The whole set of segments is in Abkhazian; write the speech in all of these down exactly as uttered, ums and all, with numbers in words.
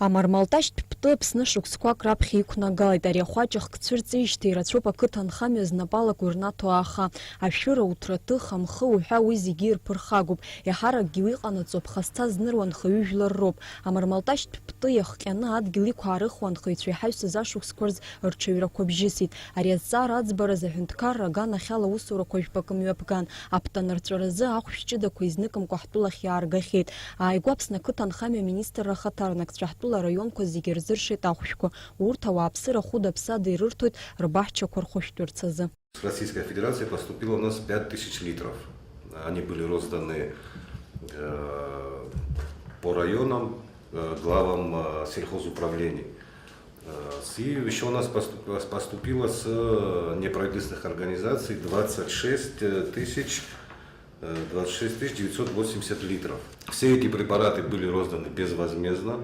Амармалташьтә птәы Аԥсны шықәсқәак раԥхьа иқәнагалеит. Ари ахәаҷ ахк цәырҵижьҭеи ирацәоуп ақыҭанхамҩа знапы алаку ирнаҭо ааха. Ашәыра, уҭраҭых, амхы уҳәа уи зегьы ирԥырхагоуп. Еиҳаракгьы уи иҟанаҵо аԥхасҭа зныру анхаҩыжәлар роуп. Амармалташьтә птәы иахҟьаны адгьыл иқәаарыхуа анхаҩцәа иҳаҩсыз ашықәсқәа рзы рҽаҩрақәа бжьысит. Ари азҵаара аӡбараз аҳәынҭқарра аганахьала аусурақәа жәпакы мҩаԥган. Аптанырҵәаразы ахәшә ҷыдақәа изныкымкәа ҳтәылахь иааргахьеит. Ааигәа Аԥсны ақыҭанхамҩа аминистрра ахаҭарнакцәа ҳтәыла араионқәа зегьы рзыршеит ахәшәқәа. Урҭ ауааԥсыра хәыда-ԥсада ирырҭоит рбаҳчақәа рхәышәтәырцазы. С Российской Федерации поступило у нас пять тысяч литров. Они были розданы э, по районам, э, главам э, сельхозуправлений. Э, с- И еще у нас поступ- поступило с э, неправительственных организаций двадцать шесть тысяч, э, двадцать шесть тысяч девятьсот восемьдесят литров. Все эти препараты были розданы безвозмездно.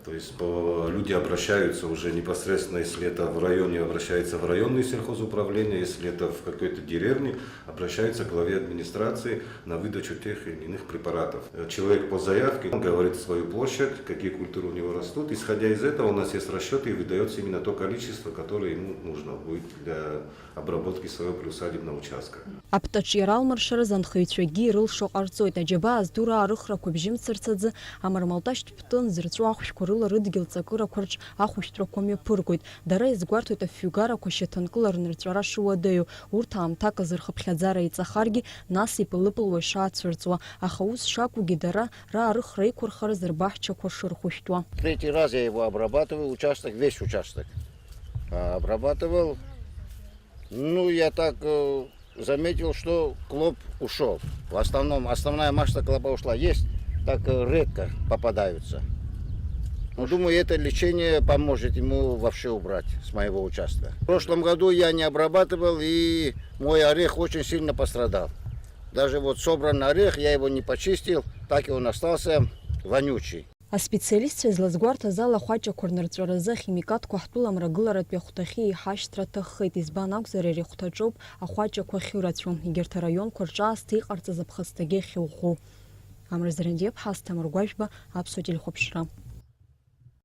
То есть по- люди обращаются уже непосредственно, если это в районе, обращаются в районные сельхозуправления, если это в какой-то деревне, обращаются к главе администрации на выдачу тех или иных препаратов. Э, Человек по заявке, он говорит свою площадь, какие культуры у него растут. Исходя из этого, у нас есть расчеты и выдается именно то количество, которое ему нужно будет для обработки своего приусадебного участка. Аптаҿиара алмыршараз анхаҩцәагьы ирылшо ҟарҵоит. Аџьабаа зду раарыхрақәа бжьымцарц аӡы, амармалташьтә птәы нзырҵәо ахәшәқәа рыла рыдгьыл ҵакырақәа рҿ ахәышәтәрақәа мҩаԥыргоит. Дара иазгәарҭоит афҩгарақәа шьаҭанкыла рнырҵәара шуадаҩу, урҭ аамҭак азы рхыԥхьаӡара еиҵахаргьы, нас ипылыпылуа ишаацәырҵуа, аха ус шакәугьы дара раарыхра еиқәырхараз рбаҳчақәа шырхәышәтәуа. Третий раз я его обрабатываю, участок, весь участок. А, обрабатывал. Ну, я так э, заметил, что клоп ушел. В основном, основная масса клопа ушла. Есть, так э, редко попадаются. Ну, думаю, это лечение поможет ему вообще убрать с моего участка. В прошлом году я не обрабатывал, и мой орех очень сильно пострадал. Даже вот собранный орех, я его не почистил, так и он остался вонючий. Аспециалистцәа излазгәарҭаз ала, ахәаҷақәа рнырҵәаразы ахимикатқәа ҳтәыла мрагыларатәи ахәҭахьы еиҳа ашьҭра аҭаххеит, избан акәзар, ари ахәҭаҿоуп ахәаҷақәа ахьырацәоу, егьырҭ араионқәа рҿы аасҭа иҟарҵаз аԥхасҭагьы ахьыӷәӷәоу. Амра Зерендиаԥҳа, Асҭамыр Гәажәба, Аԥсуа телехәаԥшра.